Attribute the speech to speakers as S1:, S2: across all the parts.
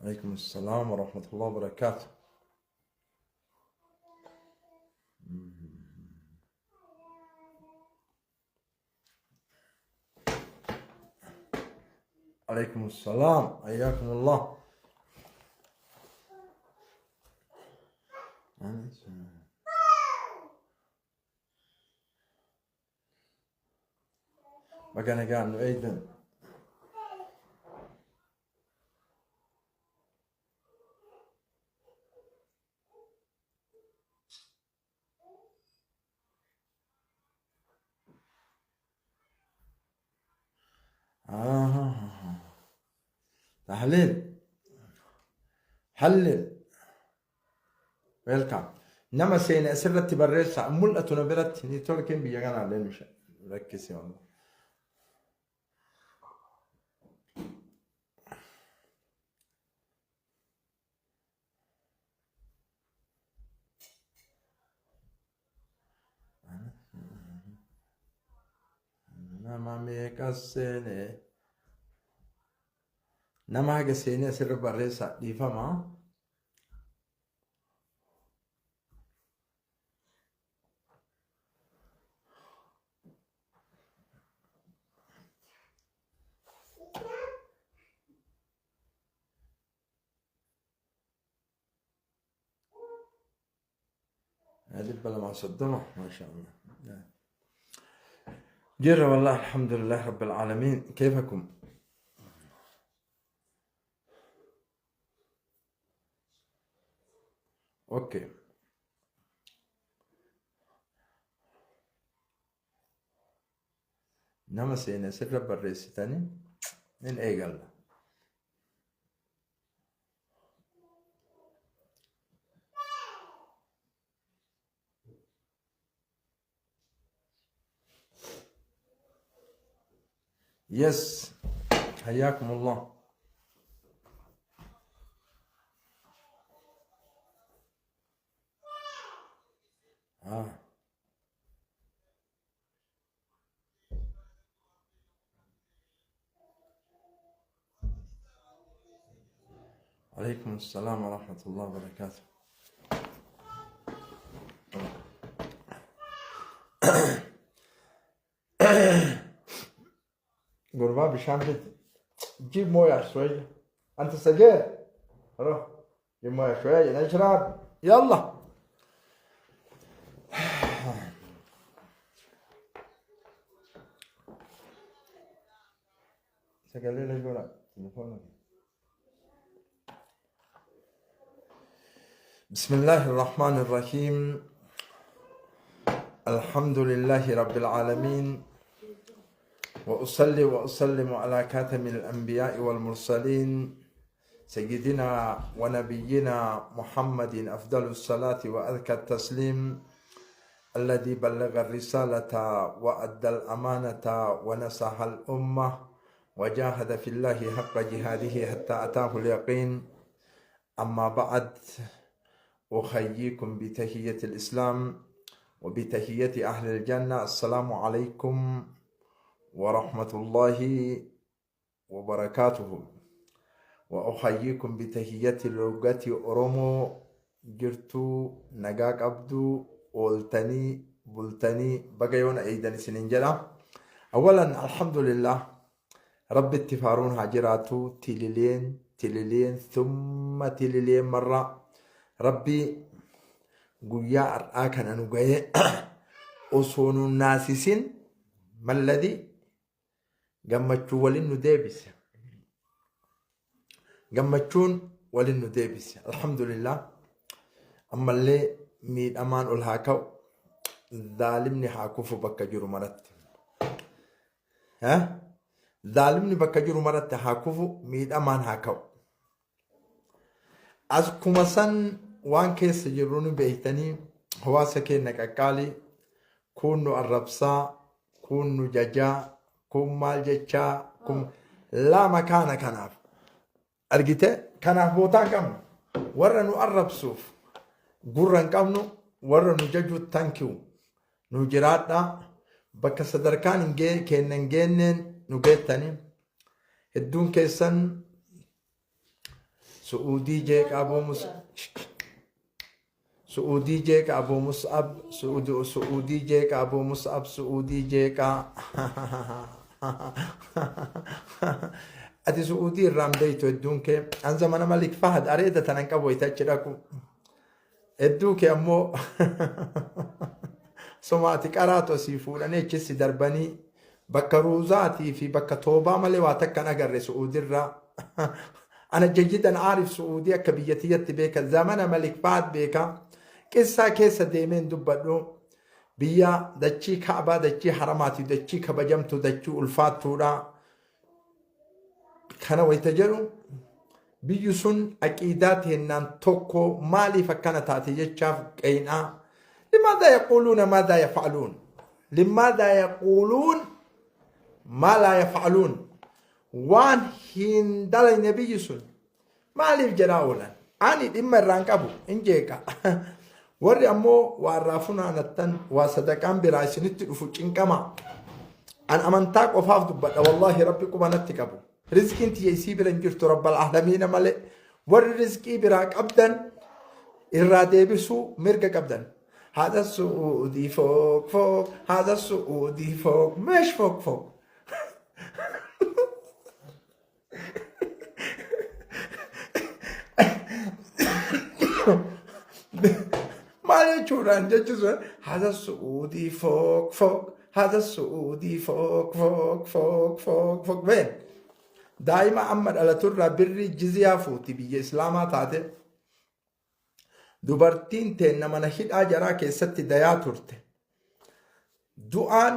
S1: Alaikum assalam wa rahmatullahi wa barakatuh. Alaikum assalam. Hayyakum Allah. Baga nagaan nu eegdan. آه. تحليل حلل welcome nama seene asirratti barreessa mul'atu na biratti niitworkiin biyya kanaa illee nu rakkise wallah. Nama meeqa seene nama haga seenee asirra barreessa dhiifama. 230، ما شاء الله. جرة والله، الحمد لله رب العالمين. كيفكم؟ Okay. Nama seene sirra barreessitanii in eegalla. Yes. حياكم الله. آه. عليكم السلام ورحمة الله وبركاته. Gurbaa bishaan fidi. جيب مويه شوية. أنت سجير. روح جيب مويه شوية نشرب. يلا. Sagalee la تليفونك. بسم الله الرحمن الرحيم. الحمد لله رب العالمين، وأصلي وأسلم على خاتم الأنبياء والمرسلين سيدنا ونبينا محمد، أفضل الصلاة وأزكى التسليم، الذي بلغ الرسالة وأدى الأمانة ونصح الأمة وجاهد في الله حق جهاده حتى أتاه اليقين. أما بعد، أحييكم بتحية الإسلام وبتحية أهل الجنة. السلام عليكم ورحمة الله وبركاته. وأحييكم بتحية لغة أورومو. Jirtuu? Nagaa qabduu? Ooltanii bultanii? Baga yoona eeydan isinin jedha. أولا الحمد لله، rabbi itti faaruun haa jiraatu. Tilileen tilileen ثم tilileen marra rabbi guyyaa har'aa kana nu gahee osoo nu naasisin malladii gammachuu waliin nu deebise. Gammachuun waliin nu deebise. Alhamdulillah. Ammallee miidhamaan ol haa ka'u. Zaalimni haa kufu bakka jiru maratti. Zaalimni bakka jiru maratti haa kufu, miidhamaan haa ka'u. Akkuma san waan keessa jirru nu beektanii, hawaasa keenya qaqqaalii, kun nu arrabsaa, kun nu jajaa, kun maal jechaa, kun lama kaana. Kanaaf argite, kanaaf bootaa hin qabnu. Warra nu arrabsuuf gurra hin qabnu, warra nu jajuu thank you, nu jiraadhaa, bakka sadarkaan hin keenya hin geenneen nu geettanii. Hedduun keessan Su'uudii jeeqa Abuu Mus Su'uudii jeeqa Abuu Mus'ab Su'uudii jeeqa Abuu Mus'ab Su'uudii jeeqa Ati Su'uudii irraan beektu hedduun kee an zamana Malik Fahad areeda tanan qabu wayita achi dhaqu hedduu kee ammoo soma ati qaraatu asii fuudhanii achi si darbanii bakka ruuzaatii fi bakka toobaa malee waa takka hin agarre Su'uudirraa. Ana jayyidan aarif Su'uudii akka biyya tiyyatti beeka zamana Malik Fahad beeka qissaa keessa deemeen dubbadhu biyya dachii Kaabaa dachii haramaati dachii kabajamtu dachii ulfaattuudha. Kana wayita jedhu biyyi sun aqiidaa teennaan tokko maaliif akkana taate jechaaf qeynaa. Limaadhaa yaquuluuna maadhaa yafa'aluun. Limaadhaa yaquuluun maa laa yafa'aluun. Waan hin dalagne biyyi sun maaliif jedhaa oolan. Ani dhimma irraan qabu hin jeeqa. Warri ammoo waa irraa funaanattan waa sadaqaan biraa isinitti dhufu cinqama. An amantaa qofaaf dubbadha wallaahi rabbi quba natti qabu. Rizqiin tiyya isii bira hin jirtu rabbal aalamiina malee. Warri rizqii biraa qabdan irraa deebisuu mirga qabdan. Haadha su'uudii fook fook haadha su'uudii fook meesh fook fook. Maal jechuudhaan jechi sun haadha su'uudii fook fook haadha su'uudii fook fook fook fook fook been daa'ima amma dhalaturraa birrii jiziyaa fuuti biyya islaamaa taate dubartiin teenna mana hidhaa jaraa keessatti dayaa turte Du'aan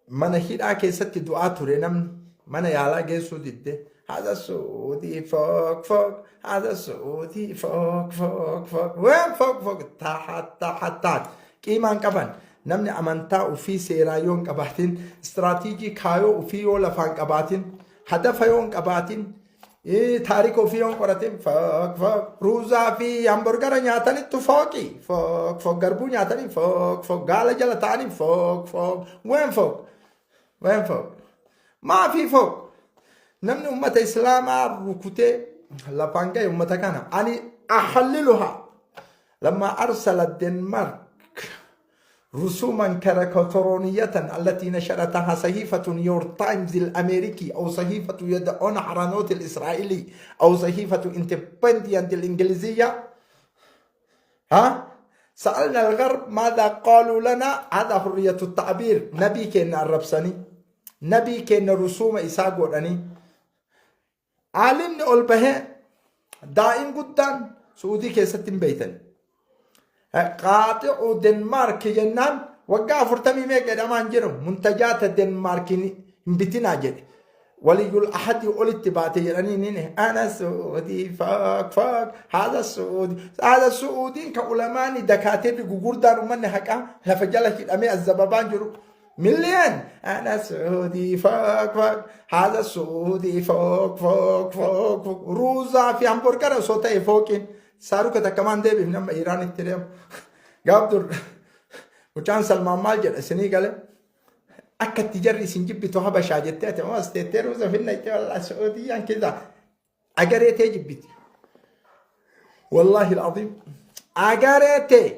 S1: mana hidhaa keessatti du'aa ture namni mana yaalaa geessuu didde. Haadha su'uudii fook fook haadha su'uudii fook fook fook waan fook fook taha taha taha qiimaan qaban namni amantaa ofii seeraa yoo hin qabaatin istiraatiijii kaayoo ofii yoo lafaan qabaatin hadafa yoo hin qabaatin Taarika ofii yoon qoratin fook fook ruuzaa fi hamburgara nyaatanittu fooqi fook fook garbuu nyaatanii fook fook gaala jala ta'anii fook fook ween fook ween fook maafii fook namni ummata islaamaa rukutee lafaan ga'e ummata kana ani ahalliluha lamma arsala denmark رسوما كاريكاتورونية التي نشرتها صحيفة نيويورك تايمز الأمريكي أو صحيفة يدعون حرانوت الإسرائيلي أو صحيفة اندبندنت الإنجليزية. ها سألنا الغرب ماذا قالوا لنا؟ هذا حرية التعبير. نبي كان الربسني نبي كان رسوم إساق ودني Aalimni ol bahee daa'iin guddaan Su'uudii keessatti hin beeytan. Qaaxi'u Denmaark jennaan waggaa afurtamii meeqa jedhamaa hin jiru muntajaata Denmaark hin bitinaa jedhe. Waliyyul ahadii olitti baate jedhanii ni ana Su'uudii fook fook haadha Su'uudii haadha Su'uudiin ka ulamaani dakaatirri gugurdaan ummanni haqaa lafa jala hidhamee azzababaan jiru. مليان انا سعودي فوق فوق هذا سعودي فوق فوق فوق فوق روزا في همبرجر صوتي فوقين ساروك كمان ديبي من ايران التريم قابدر mucaan Salmaan maal jedha isinii gale akka itti jarri isin jibbitu habashaa jettee ati ammas teettee ruuza finna itti wallaa Su'uudiyyaan keessa agaree tee jibbiti. Wallaahi al'aziim agaree tee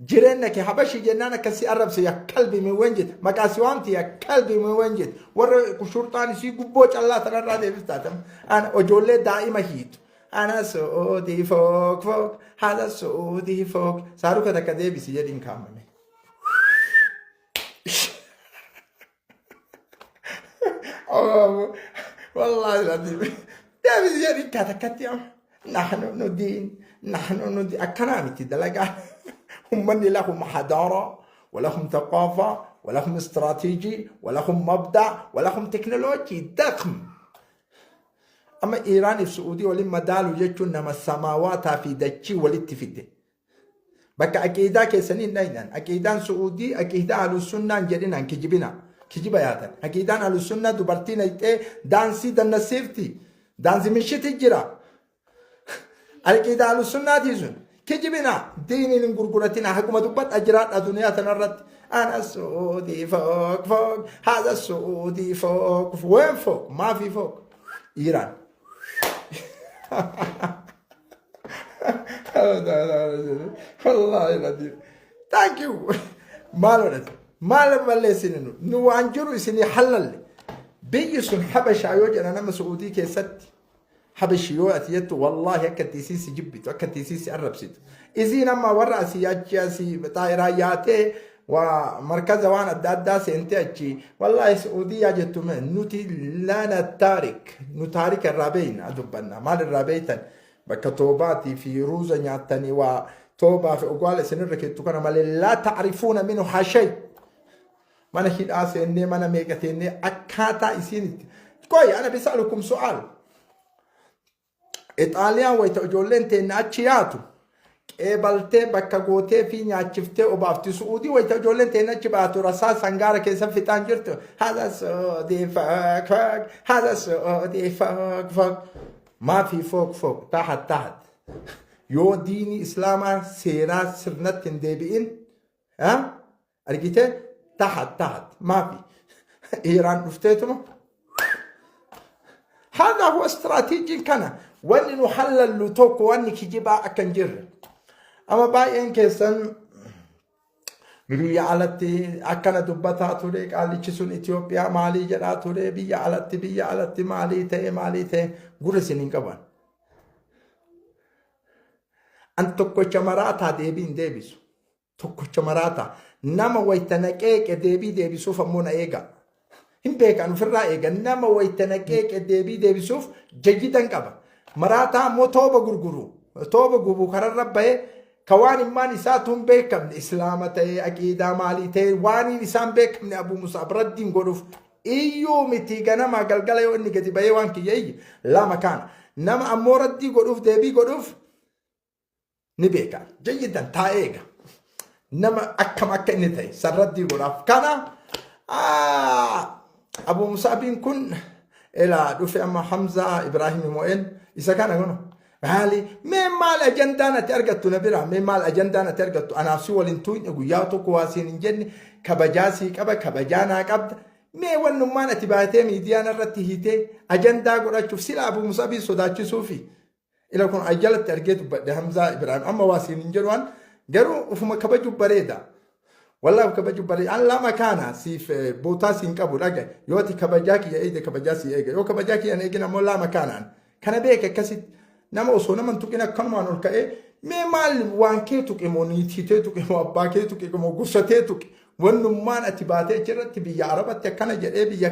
S1: Jireenya kee habashi jennaan akka si arrabse ya kalbi min wen jette maqaa si waamti ya kalbi min wen jette warra shurxaan isii gubboo callaa tanarraa deebiftaate ana ijoollee daa'ima hiitu ana su'uudii fook fook haala su'uudii fook saaruka takka deebisi jedhiin kaamame. والله العظيم deebisi jedhiin kaa takkatti amma. نحن ندين نحن ندين akkanaa miti dalagaa ummanni lahum hadaara ولهم ثقافة ولهم استراتيجي ولهم مبدأ ولهم تكنولوجي ضخم أما إيران في السعودية ولما madaalu jechuun nama samaawaataa fi dachii walitti fidde Bakka aqiidaa keessanii hin dhaynan. Aqiidaan Su'uudii aqiidaa Ahlusunnaa hin jedhinaan kijibina. Kijiba yaatan. Aqiidaan Ahlusunnaa dubartii nayxee daansii dannasiifti. Daansi mishiti jira. Aqiidaa Ahlusunnaatii sun. Kijibina. Diiniin hin gurguratina. Haquma dubbadha jiraadha duniyaa tanarratti. Ana Su'uudii fook fook. Haadha Su'uudii fook. Ween fook. Maafii fook. Iiraan. Wallaahi latiif. Thank you. Maal godhate? Maal balleessine nu? Nu waan jiru isinii hallalle. Biyyi sun Habashaa yoo jedhan nama Su'uudii keessatti Habashi yoo ati jettu wallaahi akka itti isiin si jibbitu akka itti isiin si arrabsitu. Isiin amma warra asii achi asii xaayiraa yaatee waa markaza waan adda addaa seentee achi wallaahi Su'uudiyyaa jettu mee nuti lana taarik nu taarika irraa beeyna dubbanna maal irraa beeytan bakka toobaatii fi ruuza nyaattanii waa toobaa fi ogwaala isinirra kettu kana malee laa ta'rifuuna minhu hashay mana hidhaa seennee mana meeqa teennee akkaataa isiin itti qoy ana bisalukum su'aal Ixaaliyaan wayita ijoolleen teenna achi yaatu qeebaltee bakka gootee fi nyaachiftee obaafti. Su'uudii wayita ijoolleen teenna achi baatu rasaa sangaara keessa fixaan jirtu. Haza su'uudii foog foog haza su'uudii foog foog. Maafi foog foog tahat tahat. Yoo diinii islaamaa seeraa sirnatti hin deebi'in argitee tahat tahat maafi. Iiraan dhufteetuma هذا هو استراتيجي kana wanni nu hallallu tokko wanni kijibaa akka hin jirre amma baay'een keessan biyya alatti akkana dubbataa ture qaalichi sun Itoophiyaa maalii jedhaa ture biyya alatti biyya alatti maalii ta'e maalii ta'e gurra isin hin qaban. An tokkocha maraataa deebii hin deebisu. Tokkocha maraataa. Nama wayita na qeeqe deebii deebisuuf ammoo na eega. Hin beekan ofirraa eega. Nama wayita na qeeqe deebii deebisuuf jayyidan qaba. Maraataa ammoo tooba gurguru. Tooba gubu kararra bahee ka waan immaan isaatu hin beekamne islaama ta'ee aqiidaa maalii ta'ee waan isaan beekamne Abuu Musaab raddiin godhuuf iyyuu miti ganamaa galgala yoo inni gadi bahee waan kiyya iyye lama kaana. Nama ammoo raddii godhuuf deebii godhuuf ni beeka. Jayyidan taa'ee eega. Nama akkam akka inni ta'e sarraddii godhaaf. Kana Abu Musaabiin kun elaa dhufe amma Hamzaa Ibraahim Mo'een isa kana kun maali mee maal ajandaan ati argattu na biraa mee maal ajandaan ati argattu anaaf si waliin tuugne guyyaa tokko waa siin hin jenne kabajaa sii qaba kabajaa naa qabda mee wannummaan ati baatee miidiyaa narratti hiitee ajandaa godhachuuf sila Abu Musaabiin sodaachisuufi Ila kun ay jalatti argee dubbadhe Hamzaa Ibrahim amma waa siin hin jedhu an garuu ufuma kabaju bareeda. Wallahi of kabaju bareeda. An lama kaana siif bootaa siin qabu dhaga. Yoo ati kabajaa kiyya eegde kabajaa sii eega. Yoo kabajaa kiyya hin eegin ammoo lama kaana an. Kana beeke akkasitti nama osoo nama hin tuqin akkanumaan ol ka'ee mee maal waan kee tuqe moo niitii tee tuqe moo abbaa kee tuqe moo gosa tee tuqe wannummaan ati baatee achirratti biyya Arabatti akkana jedhee biyya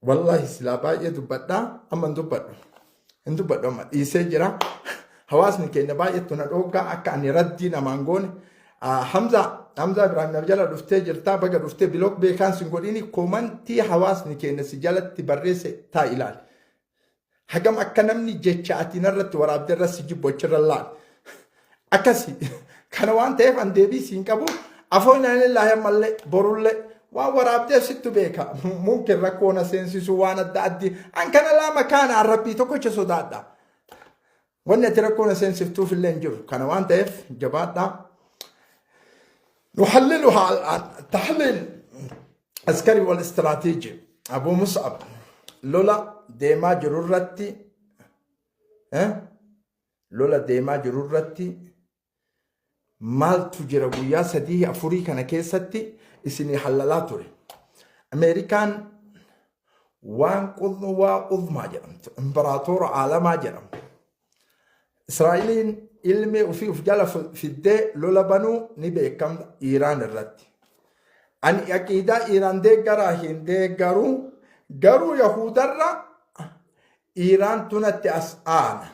S1: Wallahi silaa baay'ee dubbadha amma hin dubbadhu. Hin dubbadhu amma dhiisee jira. Hawaasni keenya baay'eetu na dhooggaa akka ani raddii namaan goone. Hamza Hamza Ibrahim na jala dhuftee jirtaa baga dhuftee bilook beekaan sin godhini komantii hawaasni keenya si jalatti barreesse taa ilaali. Hagam akka namni jecha ati narratti waraabde irra si jibbu achirra laal. Akkasi kana waan ta'eef an deebii siin qabu afoon ilaahi ammallee borullee waan waraabdeef sittu beeka. Mumkin rakkoo na seensisu waan adda addi an kana lama kaana an rabbii tokkicha sodaadha. Wanni ati rakkoo na seensiftuuf illee hin jiru. Kana waan ta'eef jabaadhaa. نحللها الآن تحليل عسكري والاستراتيجي أبو مصعب لولا ديما جرورتي أه؟ لولا ديما جرورتي maaltu jira guyyaa sadii afurii kana keessatti isinii hallalaa ture. Ameerikaan waan qudwaa uzmaa jedhamtu imbaraatoora aalamaa jedhamu. Israa'eliin ilmee ofii of jala fiddee lola banuu ni beekamta Iiraan irratti. Ani aqiidaa Iiraan deeggaraa hin deeggaru garuu Yahudarra Iiraan tunatti as aana.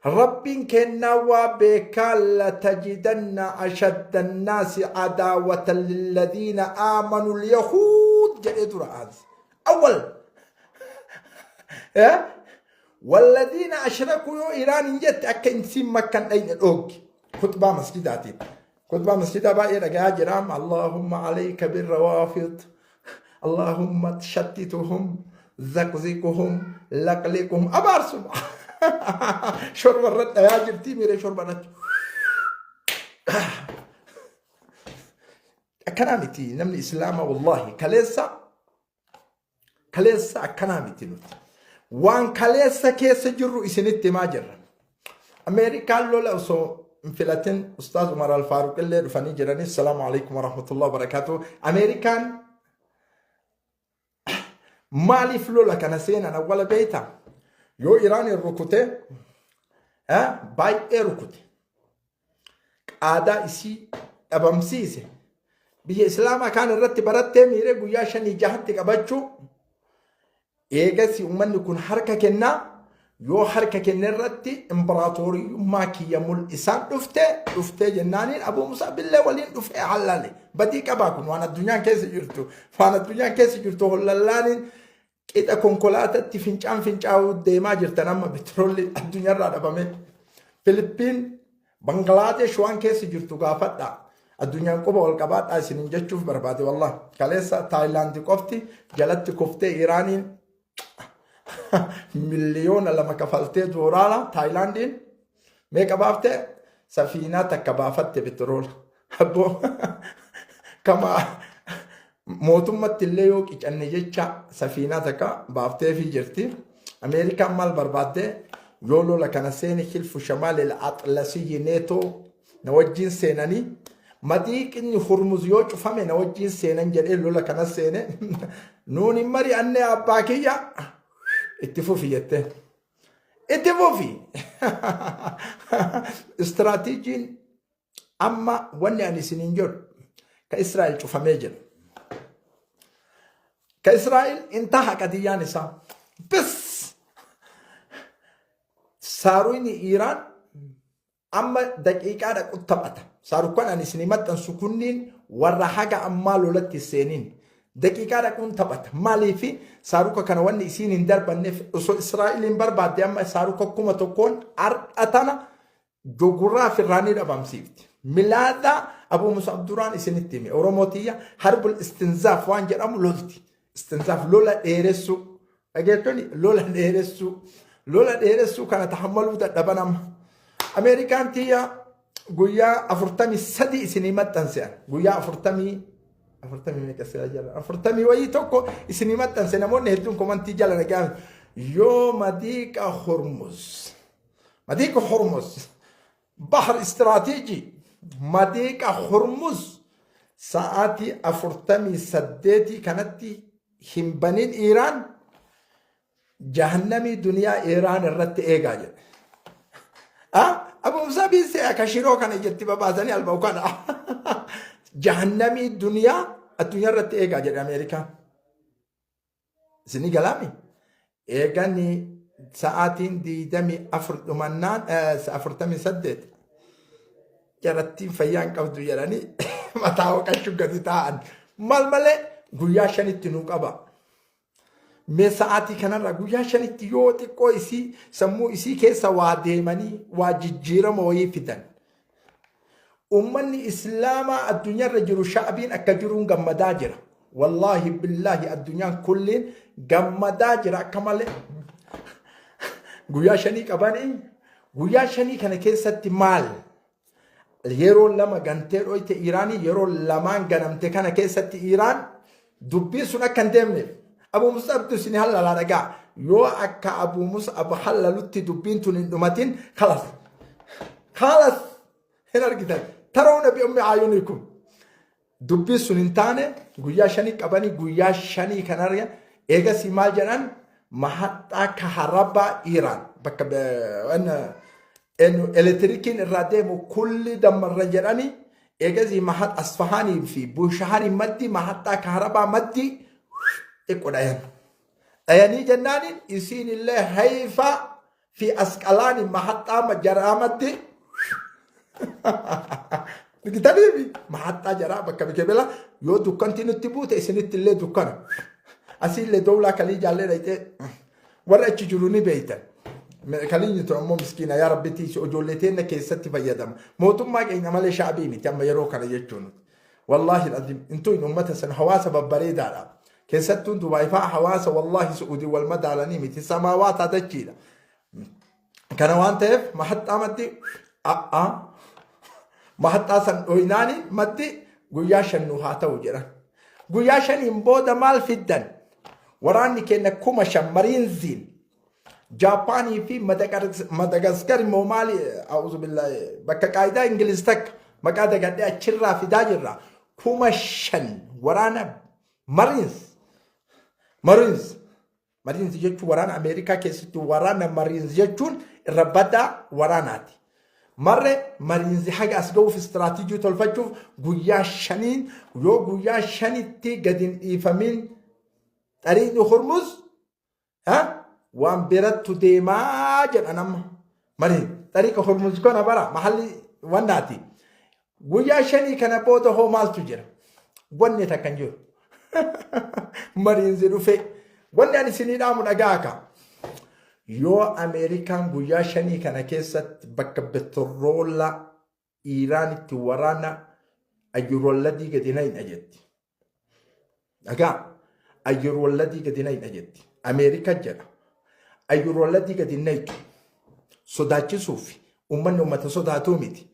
S1: Rabbiin kennaa waa beekaa latajidanna ashadda annaasi cadaawatan lilladiina aamanu lyahuud jedhee dura aanse. Awwal walladiina ashrakuu yoo Iraan hin jette akka insiin makkan dhayne dhooggi. Khutbaa masjidaatiin. Khutbaa masjidaa baay'ee dhagayaa jira. Allahumma alayka birrawaafid. Allahumma shattituhum zaqziquhum laqliquhum abaarsuma. Shorba irratti dhayaa jirtii miiree shorba irratti. Akkanaa miti namni islaama wallahi kaleessa kaleessa akkanaa miti nuti. Waan kaleessa keessa jirru isinitti himaa jirra. Ameerikaan lola osoo hin filatin Ustaaz Umar Alfaaruq illee dhufanii jiranii. Salaamu alaikum warahmatullahi wabarakatuh. Ameerikaan maaliif lola kana seenan awwala beektaa? Yoo Iraan hin rukute baay'ee rukute. Qaadaa isii dhabamsiise. Biyya Islaamaa kaan irratti barattee miiree guyyaa shanii jahatti qabachuu. Eegasi uummanni kun harka kennaa yoo harka kenne irratti imbiraatooriyummaa kiyya mul'isaan dhufte dhuftee jennaaniin Abuu Musaa billee waliin dhufee hallale. Badii qabaa kun waan addunyaan keessa jirtu waan addunyaan keessa jirtu hollallaaniin qixa konkolaatatti fincaan fincaa'uu deemaa jirtan amma petroolli addunyaarraa dhabame. Filipiin Bangilaadesh waan keessa jirtu gaafadha. Addunyaan quba wal qabaadhaa isiniin jechuuf barbaade wallah. Kaleessa Taayilaandi qofti jalatti kuftee Iraaniin 2 miliyoona kafaltee doolaara Taayilaandiin meeqa baaftee safiinaa takka baafatte petroola. Abboo kama mootummatti illee yoo qicanne jecha safiinaa takka baafteefii jirti. Ameerikaan maal barbaadde yoo lola kana seene hilfu shamaal atlasiyyi neetoo na wajjin seenanii madiiqinni Hurmuz yoo cufame na wajjin seenan jedhee lola kana seene nuun hin mari'anne abbaa kiyya itti fufi jettee. Itti fufi. Istiraatiijiin amma wanni ani isiniin jedhu ka Israa'el cufamee jira. Ka Israa'el intaha qadiyyaan isaa. Bis! Saaruun Iiraan amma daqiiqaa dhaqu taphata. Saarukkan ani isinii maxxansu kunniin warra haga ammaa lolatti seeniin. Daqiiqaa dhaquun taphata. Maaliif saaruka kana wanni isiin hin darbanneef osoo Israa'eliin barbaadde amma saaruka 1000n har'a tana jogurraa firraa ni dhabamsiifti. Milaada Abuu Musab duraan isinitti hime. Oromoo tiyya harbul istinzaaf waan jedhamu lolti. Istinzaaf lola dheeressuu. Dhageettonni lola dheeressuu. Lola dheeressuu kana tahammaluu dadhaban amma. Ameerikaan tiyya guyyaa 43 isinii maxxanse. Guyyaa afurtamii afurtamii meeqa sila jala afurtamii wayii tokko isinii maxxanse namoonni hedduun komantii jala nagaan yoo madiiqa Hormuz. Madiiqa Hormuz. Bahar istiraatiijii. Madiiqa Hormuz sa'aatii 48 kanatti hin banin Iiraan jahannamii duniyaa Iiraan irratti eegaa jedhe. Abu Musaa biisee akka shiroo kana ijatti babaasanii alba'u kana. Jahannamii duniyaa addunyaa irratti eegaa jedhe Ameerikaan. Isinii galaami? Eegani sa'aatiin 24 dhumannaan 48 jarattiin fayyaa hin qabdu jedhanii mataa waqachuu gadi taa'an. Maal malee guyyaa shanitti nuu qaba. Mee sa'aatii kanarra guyyaa shanitti yoo xiqqoo isii sammuu isii keessa waa deemanii waa jijjiirama wayii fidan. Uummanni Islaamaa addunyaarra jiru sha'abiin akka jiruun gammadaa jira. Wallaahi billaahi addunyaan kulliin gammadaa jira akka malee. Guyyaa shanii qabanii guyyaa shanii kana keessatti maal? Yeroo lama gantee dhoyte Iiraanii yeroo lamaan ganamte kana keessatti Iiraan dubbiin sun akka hin deemneef Abuu Mus'abtu isin hallalaa dhagaa yoo akka Abuu Mus'ab hallalutti dubbiin tun hin dhumatin kalas kalas hin argitan tarawna bi ummi ayunikum dubbiin sun hin taane guyyaa shanii qabanii guyyaa shanii kan argan eegasii maal jedhan mahaxxaa kaharabaa Iiraan bakka elektirikiin irraa deemu kulli dammarra jedhanii eegasii mahat Asfahaanii fi Bushaharii maddi mahaxxaa kaharabaa maddi xiqqo dhayan. Dhayanii jennaaniin isiin illee Hayfaa fi Asqalaani mahaxxaa jaraa maddi Bitaniifi mahaxxaa jaraa bakka bikebela yoo dukkanti nutti buute isinitti illee dukkana. Asiillee dowlaa kalii jaallee dhayxee warra achi jiru ni beeytan. Kaliinyi tun ammoo miskiina yaa rabbi tiisi ijoollee teenna keessatti fayyadama. Mootummaa keenya malee shaabii miti amma yeroo kana jechuun. Wallaahi alazim intuun uummata san hawaasa babbareedaadha. Keessattuu Dubaay fa'aa hawaasa wallaahi Su'uudii wal madaalanii miti samaawaata dachiidha. Kana waan ta'eef mahaxxaa maddi a'a mahaxxaa san dhoynaani maddi guyyaa shan nu haa ta'u jedhan. Guyyaa shaniin booda maal fiddan? Waraanni keenya 5,000 mariinziin Jaappaanii fi Madagaskar immoo maali a'uuzu billaahi bakka qaayidaa Ingiliz takka maqaa dagadhee achirraa fidaa jirra. 5,000 waraana Marines Marines Marines jechuun waraana Ameerikaa keessatti waraana Marines jechuun irra badaa waraanaati. Marre Marines haga as ga'uuf istiraatiijii tolfachuuf guyyaa shaniin yoo guyyaa shanitti gadi hin dhiifamin xariiqni Hormuz waan birattu deemaa jedhan amma. Marine xariiqa Hormuz kana bara mahalli wannaati. Guyyaa shanii kana booda hoo maaltu jira? Wanni takka hin jiru. Mariinzi dhufee. Wanni ani isinii dhaamu dhagaa ka. Yoo Ameerikaan guyyaa shanii kana keessatti bakka petroola Iiraanitti waraana ayyurwalladii gadi nayna jetti. Dhagaa ayyurwalladii gadi nayna jetti. Ameerika jedha. Ayyurwalladii gadi naytu. Sodaachisuuf uummanni uummata sodaatuu miti.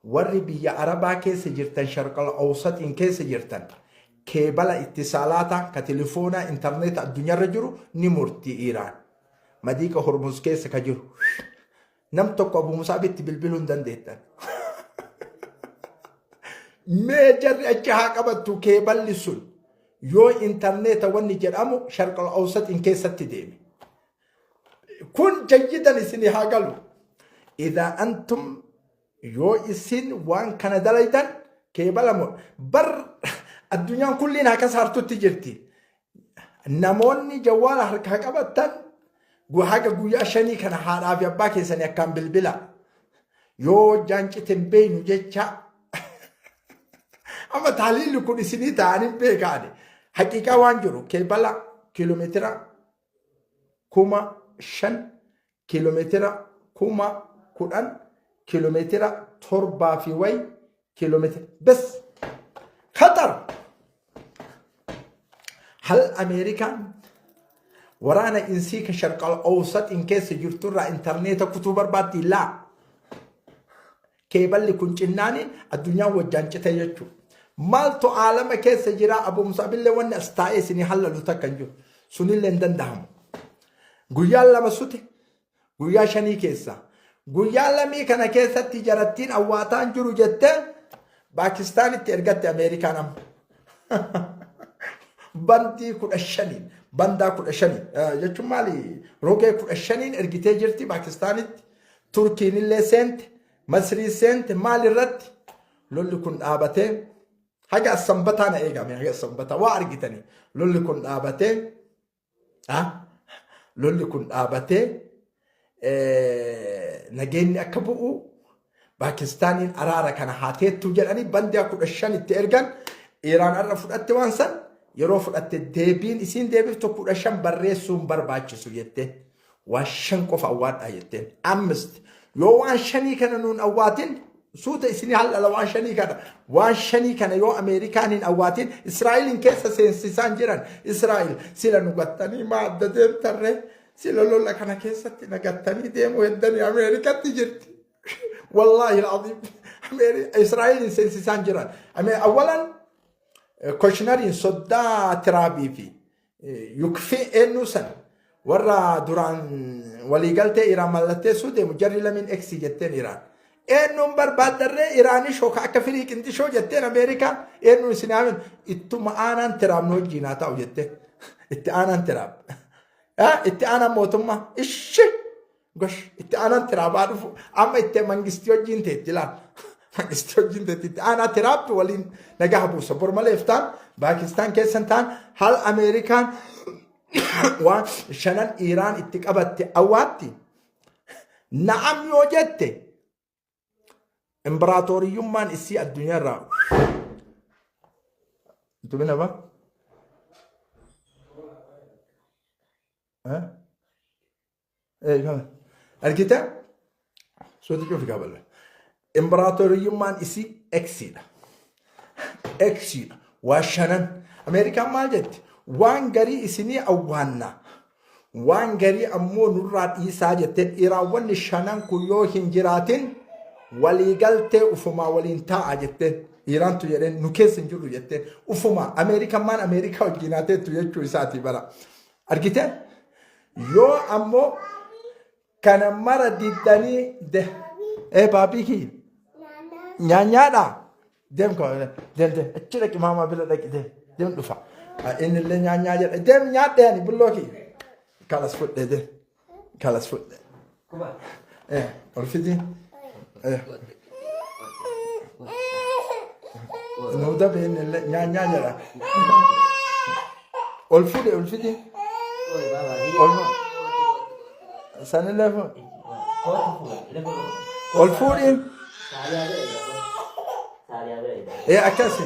S1: Warri biyya Arabaa keessa jirtan sharqal awsaxiin keessa jirtan keebala ittisaalaataa ka telefoonaa intarneeta addunyaarra jiru ni murti Iiraan. Madiiqa Hormuz keessa ka jiru. Nam tokko Abu Musaabitti bilbiluu hin dandeettan. Mee jarri achi haa qabattu keeballi sun yoo intarneeta wanni jedhamu sharqal awsaxiin keessatti deeme. Kun jayyidan isinii haa galu. Idaa antum yoo isin waan kana dalaydan keebala moo bar addunyaan kulliin akka saartutti jirti. Namoonni jawwaala harkaa qabattan haga guyyaa shanii kana haadhaa fi abbaa keessanii akkaan bilbila. Yoo hojjaan cite hin beeynu jecha amma taaliilli kun isinii ta'anii beekaani. Haqiiqaa waan jiru keebala kiiloomeetira 5,000 kiiloomeetira 10,000 kiiloomeetira torbaa fi wayi kiiloomeetira bes khatar hal Ameerikaan waraana insii ka sharqal awsaxiin keessa jirturraa intarneeta kutuu barbaaddi laa keeballi kun cinnaaniin addunyaan wajjaan cite jechuudha. Maaltu aalama keessa jira Abu Musaabillee wanni as taa'ee isinii hallalu takka hin jiru. Sunillee hin danda'amu. Guyyaan lama sute guyyaa shanii keessa. Guyyaa lamii kana keessatti jarattiin awwaataan jiru jettee Paakistaanitti ergatte Ameerikaan amma. Bandii 15n bandaa 15 jechuun maali rogee 15n ergitee jirti Paakistaanitti. Turkiin illee seente, Masrii seente maal irratti lolli kun dhaabatee haga sanbataa na eegame haga sanbataa waa argitanii lolli kun dhaabatee lolli kun dhaabatee nageenyi akka bu'u Paakistaaniin araara kana haa teettuu jedhanii bandiyaa 15 itti ergan Iraan har'a fudhatte waan san yeroo fudhatte deebiin isiin deebiftu 15 barreessuun barbaachisu jette. Waan shan qofa awwaadhaa jetteen. Ammist yoo waan shanii kana nuun awwaatin suuta isinii hal'ala waan shanii kana waan shanii kana yoo Ameerikaan hin awwaatin Israa'eliin keessa seensisaan jiran Israa'el sila nu gattanii maa adda deemtarree sila lola kana keessatti na gattanii deemuu heddanii Ameerikatti jirti. Wallaahi al'aziim Israa'eliin seensisaan jiran. Awwalan Koshnariin soddaa Tiraabii fi Yukfii eenyuu san warra duraan waliigaltee Iraan mallatteessuu deemu jarri lamiin eksi jetteen Iraan. Eenyuun barbaaddarree Iraanii shooka akka firii qinxishoo jetteen Ameerikaan eenyuun isin haamin ittuma aanaan Tiraam nu wajjiin haa ta'u jetteen. Itti aanaan Tiraam. Itti aanaan mootummaa ishi Gosh itti aanaan tiraabaa dhufu amma itti mangistii wajjin teetti laal. Mangistii wajjin teetti itti aanaa tiraabtu waliin nagaa buusa. Bor malee iftaan Paakistaan keessan ta'an hal Ameerikaan waan shanan Iiraan itti qabatte awwaatti. Na'am yoo jette imbiraatooriyyummaan isii addunyaarraa. Tumina ba? Argite? Suuti cufi kabala. Imbiraatooriyyummaan isii eksiidha. Eksiidha. Waa shanan. Ameerikaan maal jetti? Waan garii isinii awwaanna. Waan garii ammoo nurraa dhiisaa jetteen Iraawwanni shanan kun yoo hin jiraatin waliigaltee ufumaa waliin taa'a jetteen. Iraantu jedheen nu keessa hin jirru jetteen ufumaa Ameerikaan maan Ameerikaa wajjin haa teettu jechuu isaatii bara. Argite? Yoo ammoo Kana mara diddanii de ee baabii kiyya nyaanyaadha. Deem deem deem achi dhaqi maamaa bira dhaqi deem deem dhufa. Inni illee nyaanyaa jedha deem nyaadhe ani bulloo kiyya. Kalas fudhe deem kalas fudhe. Ol fidi. Nuu dabe inni illee nyaanyaa jedha. Ol fudhe ol fidi. Ol sanillee fuudhi. Ol fuudhiin. Ee akkasi.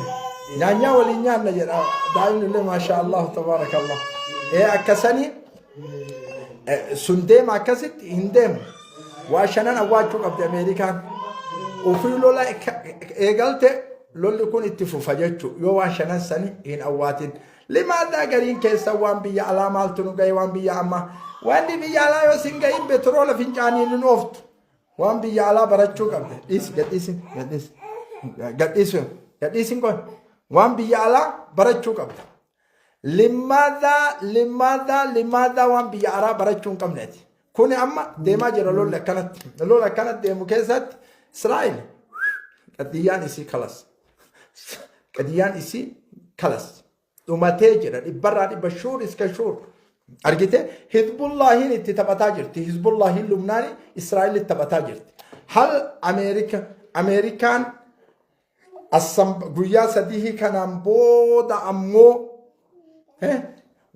S1: Nyaanyaa waliin nyaanna jedha. Daa'imni illee maashaa Allah tabaarakallah. Ee akkasanii sun deema akkasitti hin deemu. Waa shanan awwaachuu qabdi Ameerikaan. Ofii lola eegalte lolli kun itti fufa jechuudha. Yoo waan shanan sani hin awwaatin. Limaadaa gariin keessa waan biyya alaa maaltu nu gahe waan biyya ammaa. Wanni biyya alaa yoo sin gahin betroola fincaaniin hin ooftu. Waan biyya alaa barachuu qabde. Dhiisi gadhiisi gadhiisi. Gadhiisi gadhiisi qoy. Waan biyya alaa barachuu qabda. Limaadaa limaadaa limaadaa waan biyya alaa barachuu hin qabneeti. Kuni amma deemaa jira lolli akkanatti. Lola akkanatti deemu keessatti Israa'el qadiyyaan isii kalas. Qadiyyaan isii kalas. Dhumatee jira dhibbarraa dhibba shuur iska shuur. Argite Hizbullaahiin itti taphataa jirti. Hizbullaahiin Lubnaani Israa'el itti taphataa jirti. Hal Ameerika Ameerikaan Assan guyyaa sadihii kanaan booda ammoo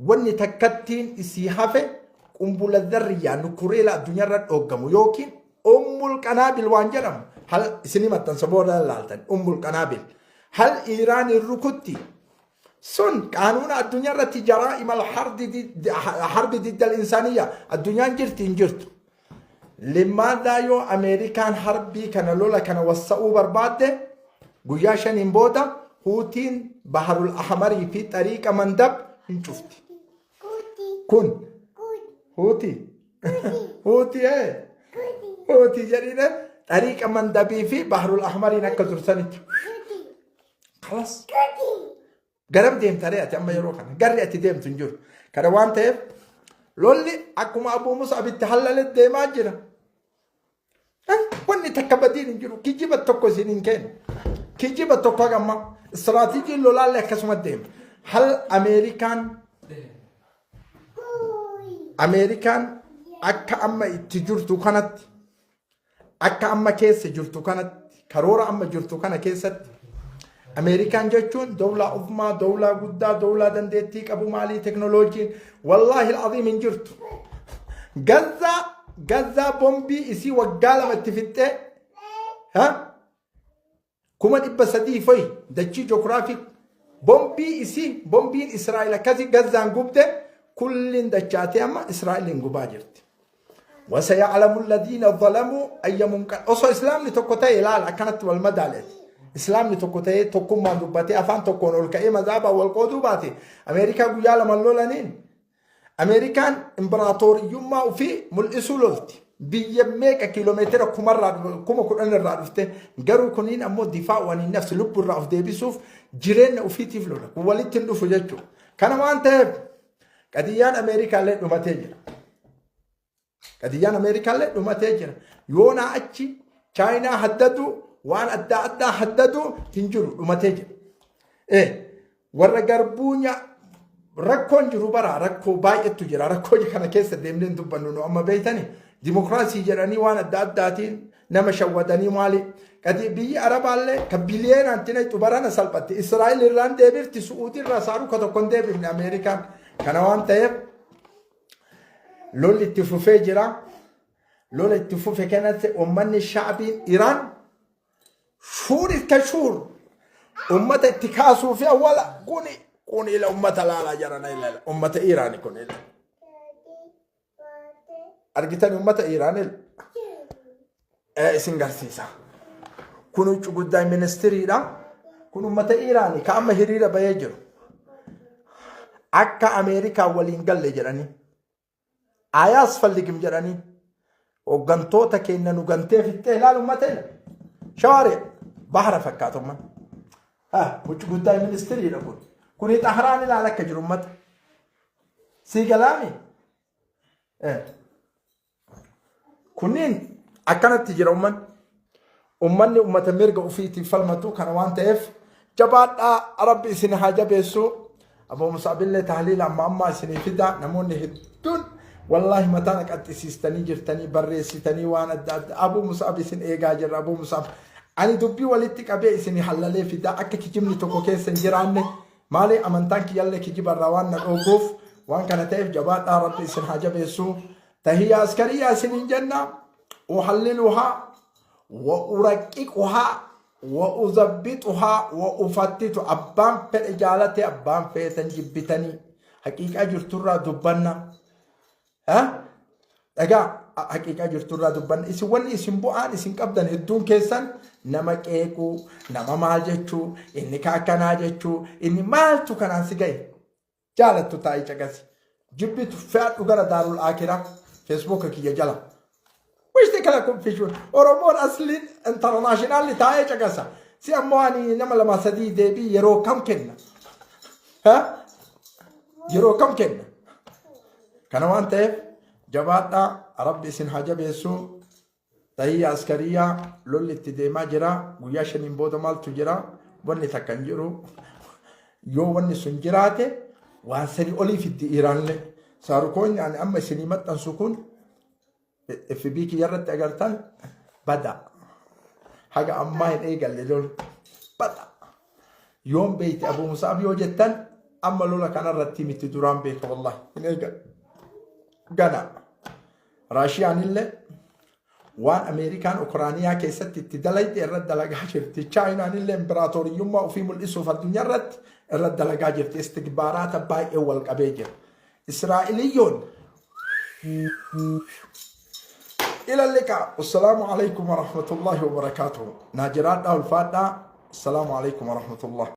S1: wanni takkattiin isii hafe qumbula dharriyyaa nukureela addunyaarra dhooggamu yookiin ummul qanaabil waan jedhamu hal isinii maxxansa booda laaltan ummul qanaabil hal Iiraan hin rukutti sun qaanuuna addunyaarratti jaraa'ima harbi diddal insaaniyya addunyaan jirti hin jirtu. Limmaadaa yoo Ameerikaan harbii kana lola kana wassa'uu barbaadde guyyaa shaniin booda Huutiin Baharul Ahmarii fi Xariiqa Mandab hin cufti. Kun Huutii Huutii ee Huutii jedhine Xariiqa Mandabii fi Baharul Ahmariin akka dursanitti. Kalas. Garam deemta ree ati amma yeroo kana? Garri ati deemtu hin jiru. Kana waan ta'eef lolli akkuma Abuu Mus'ab itti hallale deemaa jira. Wanni takka badiin hin jiru. Kijiba tokko isin hin kennu. Kijiba tokko haga ammaa. Istiraatiijiin lolaallee akkasuma deema. Hal Ameerikaan Ameerikaan akka amma itti jirtu kanatti Akka amma keessa jirtu kanatti, karoora amma jirtu kana keessatti Ameerikaan jechuun dowlaa ufmaa, dowlaa guddaa, dowlaa dandeettii qabu maalii teknooloojiin wallaahi al'aziim hin jirtu. Gazzaa Gazzaa bombii isii waggaa lama itti fixxee ha? 300,000 fa'i dachii joogiraafii bombii isii bombiin Israa'el akkasii Gazzaan gubde kulliin dachaatee amma Israa'eliin gubaa jirti. Wasaya'lamu alladhiina zalamuu ayya munqal osoo islaamni tokko ta'e ilaala akkanatti wal madaaleeti. Islaamni tokko ta'ee tokkummaan dubbatee afaan tokkoon ol ka'ee mazaabaan wal qooduu baate Ameerikaa guyyaa lama lolaniin Ameerikaan imbiraatooriyyummaa ofii mul'isuu lolti. Biyya meeqa kiiloomeetira kumarraa 10,000 irraa dhufte garuu kuniin ammoo difaa waniin nafsi lubbu irraa of deebisuuf jireenya ofiitiif lola. Kun walitti hin dhufu jechuudha. Kana waan ta'eef qadiyyaan Ameerikaallee dhumatee jira. Qadiyyaan Ameerikaallee dhumatee jira. Yoonaa achi Chaayinaa haddadu waan adda addaa haddadu hin jiru dhumatee jira. Warra garbuu rakkoon jiru bara rakkoo baay'eetu jira. Rakkoo kana keessa deemnee hin dubbannu nu amma beektani. Dimokiraasii jedhanii waan adda addaatiin nama shawwadanii maali. Qadi biyyi Arabaallee kan biliyeenaan tinayxu barana salphatte. Israa'el irraan deebifti Su'uudii irraa saaruka tokko hin deebifne Ameerikaan. Kana waan ta'eef lolli itti fufee jira. Lola itti fufe kanatti uummanni shaabiin Iraan shuur itti shuur ummata itti kaasuu fi awwala kuni kun ila ummata laalaa jarana ila ummata Iraani kun ila argitan ummata Iraan ila isin garsiisa. Kun huccuu guddaa ministiriidha. Kun ummata Iraani ka amma hiriira bahee jiru. Akka Ameerikaa waliin galle jedhanii. Ayaasfalligim jedhanii hooggantoota keenya nu gantee fixxee ilaalu ummata ila. Shawaaree bahara fakkaata ummanni. Huccuu guddaa ministiriidha kun. Kuni xaharaan ilaala akka jiru ummata. Sii galaami? Kunniin akkanatti jira ummanni. Ummanni ummata mirga ofiitiif falmatu kana waan ta'eef jabaadhaa rabbi isin haa jabeessu. Aboo Musaabillee tahliila amma ammaa isinii fida namoonni hedduun wallaahi mataa na qaxxisiistanii jirtanii barreessitanii waan adda adda Abuu Musaab isin eegaa jirra Abuu Musaab ani dubbii walitti qabee isinii hallalee fidaa akka kijibni tokko keessa hin jiraanne maali amantaan kiyyallee kijibarraa waan na dhooguuf waan kana ta'eef jabaadhaa rabbi isin haa jabeessu tahiyya askariyyaa isiniin jenna uhalliluhaa wa uraqqiquhaa wa uzabbixuhaa wa ufattitu abbaan fedhe jaalate abbaan feetan jibbitanii haqiiqaa jirturraa dubbanna ha dhagaa haqiiqaa jirturraa dubbanna isin wanni isin bu'aan isin qabdan hedduun keessan nama qeequu nama maal jechuu inni ka akkanaa jechuu inni maaltu kanaan si gahe jaalattu taa'ii caqasi jibbitu fe'adhu gara daarul aakiraa feesbuuka kiyya jala wishti kala confusion oromoon asliin internationalli taa'ee caqasa si ammoo ani nama lama sadii deebii yeroo kam kenna ha yeroo kam kenna kana waan ta'eef jabaadhaa rabbi isin haa jabeessu tahiyya askariyaa lolli itti deemaa jira guyyaa shaniin booda maaltu jira wanni takka hin jiru yoo wanni sun jiraate waan sanii olii fiddi Iiraanillee saarukoonni ani amma isinii maxxansu kun FB kiyya irratti agartan bada haga ammaa hin eegalle lolu bada yoom beeyte Abuu Musaab yoo jettan amma lola kanarratti miti duraan beeka wallahi hin eegalle gana Raashiyaanillee waan Ameerikaan Ukraaniyaa keessatti itti dalayte irratti dalagaa jirti. Chaayinaanillee imbiraatooriyyummaa ofii mul'isuuf addunyaa irratti irratti dalagaa jirti. Istikbaaraata baay'ee wal qabee jira. Israa'eliyyoon ila liqaa. Assalaamu alaikum warahmatullahi wabarakaatuhu. Naa jiraadhaa ulfaadhaa. Assalaamu alaikum warahmatullah.